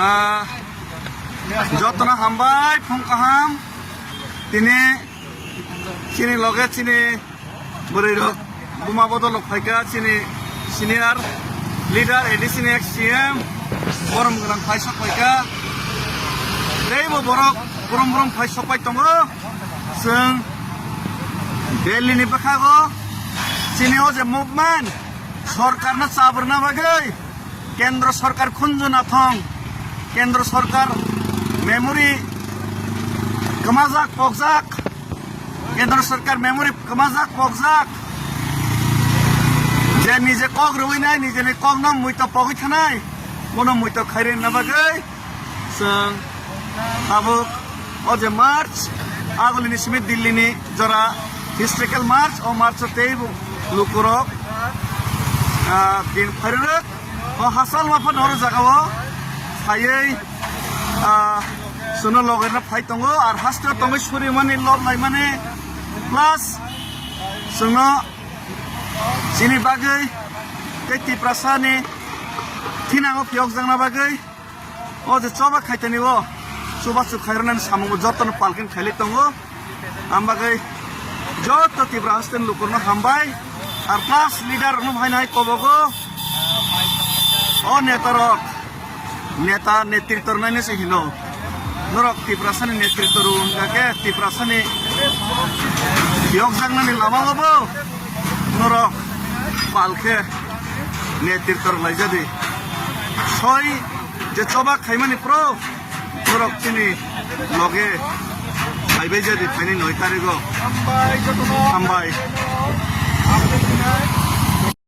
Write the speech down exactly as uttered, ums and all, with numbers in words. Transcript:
Ah, jotono hambai, phung kaham. Tini chini loge chini bwrwi rok buma bodol rok phaikha, chini senior leader, A D C ni ex C M, borom gwnang phai sok phaikha. Teibo borok borom borom phai sok pai tongo. Chwng Delhi ni bwkhago chini o je movement, sorkarno chabrwna bagwi, Kendra Sarkar khunju nathong, Kendra Sarkar memory kwmajak pokjak, Kendra Sarkar memory kwmajak pokjak, je nije kok rwui nai, nijeni kokno muito pogwi thanai, bono muito khairina bagwi chwng tabuk o je march, agulini simi Dillini jora historical march, o march o teibo lukurok, ah, din phairwrwk. O hachal ma phano oro jaga o phaiwi, ah, chwngno logerna phai tongo, ar haste o tongwi surimani, lob laimani, plus chwngno chini bagwi tei Tiprasani thinango phiyokjakna bagwi o je choba khaitani o chubachu khairoknani samungo jotono palkeng khailai tongo. Ang bagwi joto Tipra haste ni lukurokno hambai. Ar plus leader rokno phainai kobogo. O neta rok, neta netritto rwnaino se hino. Norok Tiprasani netritto rw wngkha khe Tiprasani phiyokjaknani lama o bo norok pal khe netritto rwlaijadi. Soi je choba khaimani pro Norok chini loge phaibai jadi phaini noi tarigo. Hambai.